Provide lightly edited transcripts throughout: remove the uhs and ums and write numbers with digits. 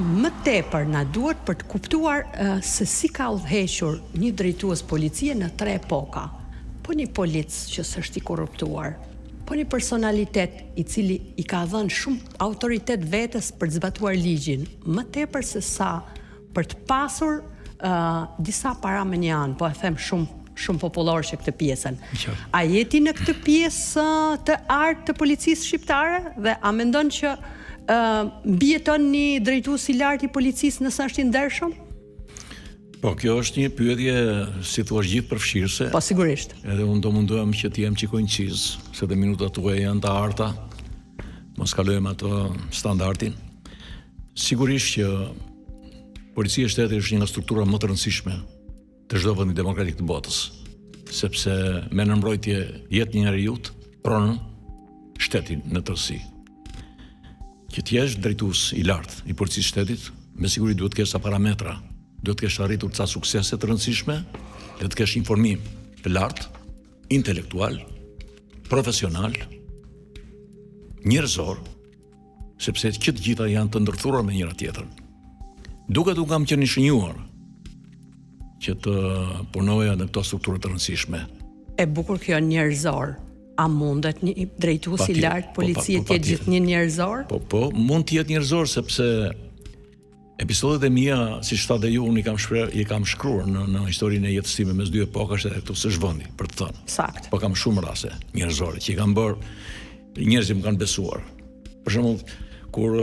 Më tepër na duhet për të kuptuar se si ka udhëhequr një drejtues policie në tre epoka. Po një polic që s'është i korruptuar, po një personalitet i cili i ka dhënë shumë autoritet vetes për të zbatuar ligjin, më tepër se sa për të pasur uh, disa para më një anë, po e them shumë shumë popullor që këtë pjesën. A je ti në këtë pjesë të artë të policisë shqiptare dhe a mendon që uh, mbijeton një drejtues i lartë i policisë nëse është i ndershëm? Po, kjo është një pyetje, si thua, gjithëpërfshirëse. Po, sigurisht. Edhe unë do mundohem që të jem çik konciz, se dhe minutat tuaja janë të arta. Mos kalojmë ato standardin. Sigurisht që Policia e Shtetit është një nga strukturat më të rëndësishme të çdo vendi demokratik të botës, sepse merr në mbrojtje jetën e njeriut, pronën, shtetin në tërësi. Që të jesh drejtues i lartë i Policisë së Shtetit, me siguri duhet të kesh ca parametra, duhet të kesh arritur ca suksese të rëndësishme, dhe të kesh informim të lartë, intelektual, profesional, njerëzor, sepse që të gjitha janë të ndërthurura me njëra tjetrën. Duket unë kam qenë i shënjuar që të punoja në këto struktura të rëndësishme. E bukur kjo njerëzor. A mundet një drejtues i lartë po, policie po, po, të jetë gjithnjë njerëzor? Po, po, mund të jetë njerëzor sepse Episodet e mia, siç thatë dhe ju, unë i kam shpreh, i kam shkruar në në historinë e jetës sime mes dy epokash edhe këtu s'është vendi për të thënë. Saktë. Po kam shumë raste njerëzore që i kam bërë, njerëzit më kanë besuar. Për shembull, kur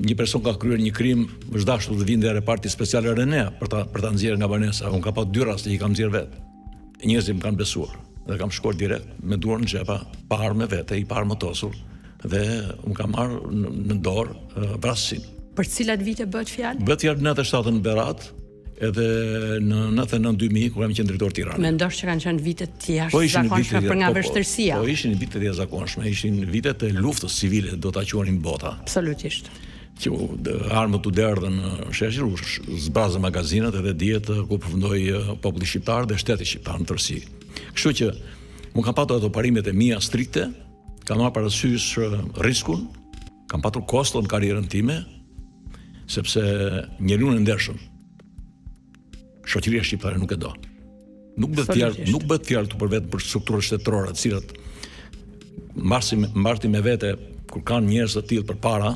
një person ka kryer një krim, është dashur të vinte reparti special RENEA për ta për ta nxjerrë nga banesa. Unë kam pas dy raste që i kam nxjerrë vetë. Njerëzit më kanë besuar dhe kam shkuar direkt me duar në xhepa, pa armë me vete, i paarmatosur dhe unë kam marrë në, në dorë vrasësin. Për cilat vite bëhet fjalë? Bëhet fjalë në 97 në Berat, edhe në 99 2000 kur kam qenë drejtor Tirane. Mendosh që kanë qenë vite të po, jashtëzakonshme për nga po, po, vështirësia. Po ishin vite të jashtëzakonshme, ishin vitet e luftës civile, do ta quanim bota. Absolutisht. Që armët u derdhën në shesh, u zbrazën magazinat edhe dihet ku përfundoi populli shqiptar dhe shteti shqiptar në tërësi. Kështu që unë kam patur ato parimet e mia strikte, kam marrë parasysh riskun, kam patur kosto në karrierën time, sepse njeriun e ndershëm shoqëria shqiptare nuk e do. Nuk bëhet fjalë, nuk bëhet fjalë këtu për vetëm për strukturat shtetërore, të cilat mbarsin mbartin me vete kur kanë njerëz të tillë përpara,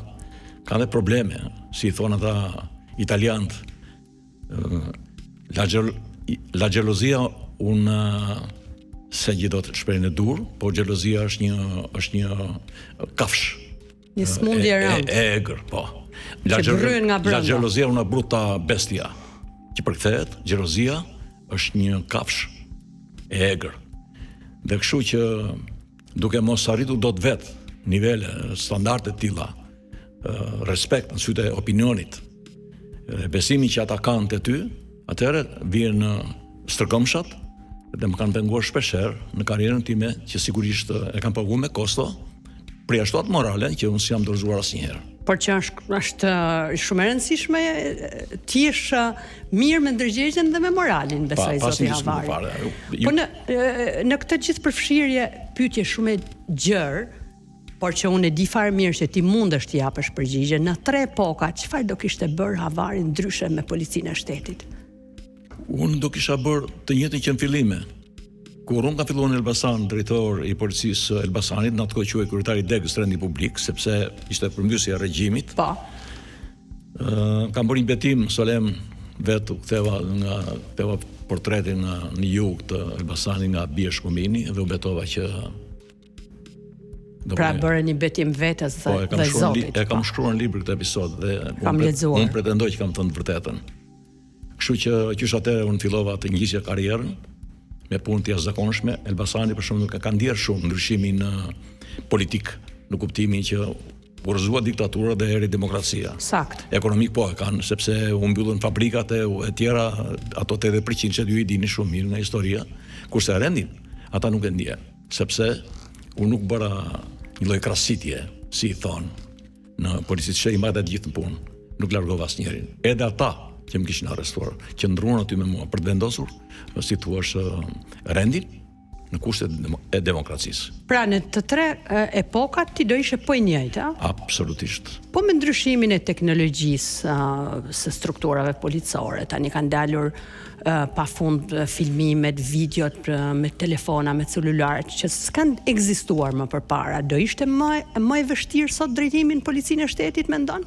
kanë dhe probleme, si i thonë ata italianët, la xhel, la xhelozia unë s'e gjej dot shprehjen e duhur, por xhelozia është një është një kafshë Një sëmundje e rëndë. E, e egër, po. La që gërryen nga brenda. La xhelozia una brutta bestia. Që përkthehet, xhelozia është një kafshë e egër. Dhe kështu që duke mos arritur dot vet nivele, standarde të tilla, respekt në sytë e opinionit, dhe besimi që ata kanë te ty, atëherë vijnë stërgëmshat dhe më kanë penguar shpeshherë në karrierën time që sigurisht e kam paguar me kosto, Përjashto atë moralen që unë s'jam dorëzuar asnjëherë. Por që është është shumë e rëndësishme të jesh mirë me ndërgjegjen dhe me moralin, besoj pa, zoti Havari. Po në në këtë gjithëpërfshirje pyetje shumë e gjerë, por që unë e di fare mirë që ti mundesh të japësh përgjigje në tre epoka, çfarë do kishte bërë Havari ndryshe me policinë e shtetit? Unë do kisha bërë të njëjtën që në fillime. Kur unë kam filluar në Elbasan, drejtor i policisë së Elbasanit, në atë kohë quhej kryetar i degës rendit publik, sepse ishte përmbysja e regjimit. Po. Ë kam bërë një betim solemn vetë u ktheva nga ktheva portretin në, në jug të Elbasanit nga bie Shkumbini dhe u betova që Do pra bëre një betim vetes dhe, po, dhe Zotit. E kam po. shkruar në libër këtë episod dhe kam lexuar. Unë pretendoj që kam thënë të vërtetën. Kështu që qysh atëherë unë fillova të ngjisja karrierën me punë të jashtëzakonshme. Elbasani për shembull nuk e ka ndjerë shumë ndryshimin politik në kuptimin që u rrëzua diktatura dhe erdhi demokracia. Saktë. Ekonomik po e kanë, sepse u mbyllën fabrikat e, e tjera, ato 80% që ju i dini shumë mirë nga historia, kurse rendin, ata nuk e ndjenë, sepse unë nuk bëra një lloj krasitje, si i thonë, Në polici të shtetit i mbajta të gjithë në punë, nuk largova asnjërin. Edhe ata që më kishin arrestuar, qëndruan aty me mua për të vendosur, si thua, rendin. Në kushtet e demokracisë. Pra në të tre epokat ti do ishe po i njëjtë, a? Absolutisht. Po me ndryshimin e teknologjisë së strukturave policore, tani kanë dalur pafund filmimet, videot me telefona, me celularë që s'kanë ekzistuar më përpara. Do ishte më më e vështirë sot drejtimi në policinë e shtetit, mendon?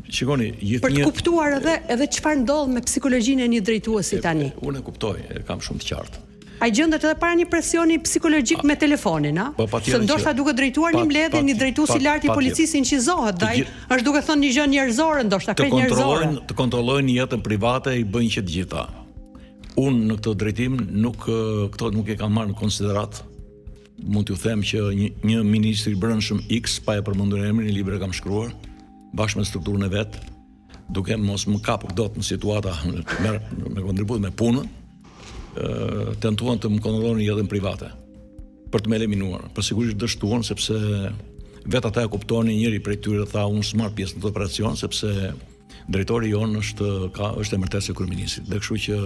Shikoni, gjithnjë Për të kuptuar edhe edhe çfarë ndodh me psikologjinë e një drejtuesi tani. Unë e kuptoj, e kam shumë të qartë. Ai gjendet edhe para një presioni psikologjik me telefonin, a? Po, Se ndoshta duke drejtuar një mbledhje, një drejtues i lartë i policisë incizohet dhe ai është duke thënë një gjë njerëzore, ndoshta krejt njerëzore. Të kontrollojnë jetën private i bëjnë që të gjitha. Unë në këtë drejtim nuk këto nuk e kam marrë në konsideratë. Mund t'ju them që një, një ministër i brendshëm X pa e përmendur emrin, në libër e kam shkruar, bashkë me strukturën e vet, duke mos më kapur dot në situata me, me kontribut me punën, tentuan të më kontrollonin jetën private për të më eliminuar. Por sigurisht dështuan sepse vetë ata e kuptonin njëri prej tyre tha unë s'marr pjesë në këtë operacion sepse drejtori jonë është ka është emërtesë e kryeministrit. Dhe kështu që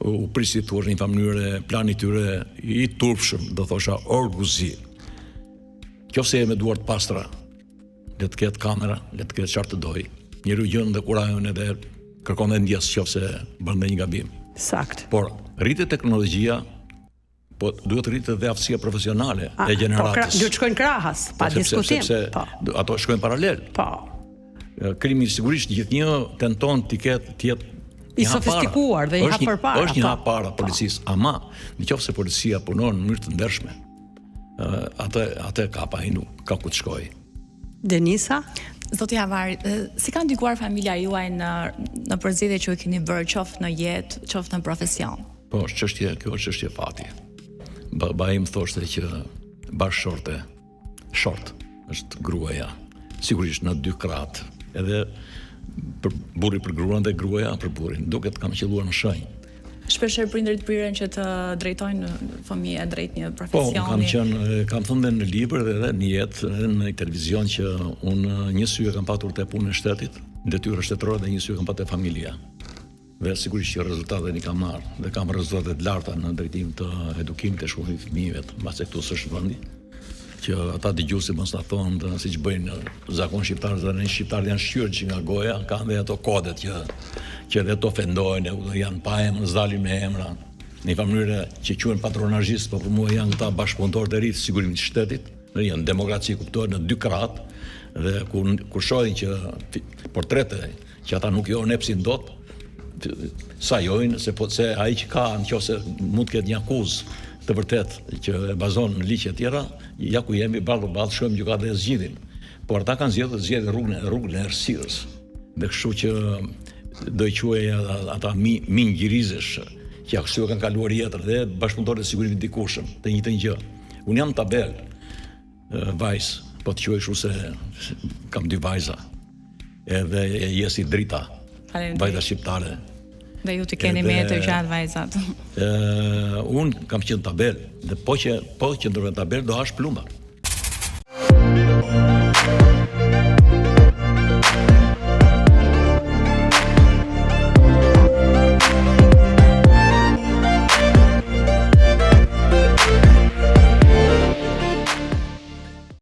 u prish si thua në një farë mënyre plani i tyre i turpshëm, do thosha orguzi. Qoftë se je me duar të pastra, Le të ketë kamera, le të ketë çfarë të dojë. Njeriu gjen dhe kurajon edhe kërkon dhe ndjesë qoftë se bën ndonjë gabim. Saktë. Por rritet teknologjia, po duhet të rritet edhe aftësia profesionale A, e po, gjeneratës. Po, duhet të shkojnë krahas, pa po, sepse, diskutim. Sepse, po. ato shkojnë paralel. Po. Krimi sigurisht gjithnjë tenton të ketë të jetë i sofistikuar dhe i hap përpara. Është një po. hap para po. policisë, ama në qoftë se policia punon në mënyrë të ndershme, atë atë e kap ai nuk ka ku të shkojë. Denisa? Zoti Havari, si ka ndikuar familja juaj në në përzgjedhjet që ju keni bërë qoftë në jetë, qoftë në profesion? Po, është çështje, kjo është çështje fati. Baba im thoshte që bashkëshorte short është gruaja, sigurisht në dy krahët, edhe për burri për gruan dhe gruaja për burrin. Duket kam qëlluar në shenjë. Shpeshherë prindërit priren që të drejtojnë fëmijët drejt një profesioni. Po, kam qenë, kam thënë dhe në libër dhe edhe në jetë, edhe në televizion që unë një sy e kam patur te puna e shtetit, detyra shtetërore dhe një sy e kam patur te familja. Dhe sigurisht që rezultatet i kam marrë dhe kam rezultate të larta në drejtim të edukimit të shkollimit të fëmijëve, mbase këtu s'është vendi që ata dëgjuesit mos na thonë dhe siç bëjnë zakon shqiptarët dhe ne shqiptarët janë shqyer që nga goja, kanë dhe ato kodet që që edhe të ofendojnë, janë pa emër, s'dalin me emra. Në një farë mënyre që quhen patronazhistë, po për mua janë këta bashkëpunëtorët e ri të sigurimit të shtetit, në një demokraci kuptohet në dy krahët dhe kur kur shohin që portrete që ata nuk i onepsin dot, sajojnë se po se ai që ka në qoftë se mund të ketë një akuzë të vërtetë që e bazon në ligje të tjera, ja ku jemi ballë për ballë, shkojmë në gjykatë dhe e zgjidhim. Por ata kanë zgjedhur të zgjedhin rrugën e rrugën e errësirës. Dhe kështu që do i quaja ata mi minj gjirizësh që kështu e kanë kaluar jetën dhe bashkëpunëtorët e sigurimit të dikurshëm, të njëjtën gjë. Unë jam tabelë vajzë, po të quaj kështu se kam dy vajza. Edhe je si drita. Vajza shqiptare. Dhe ju t'i keni me jetë të gjatë vajzat. Ë, unë kam qenë tabelë dhe po që po qëndrove në tabelë do hash plumba.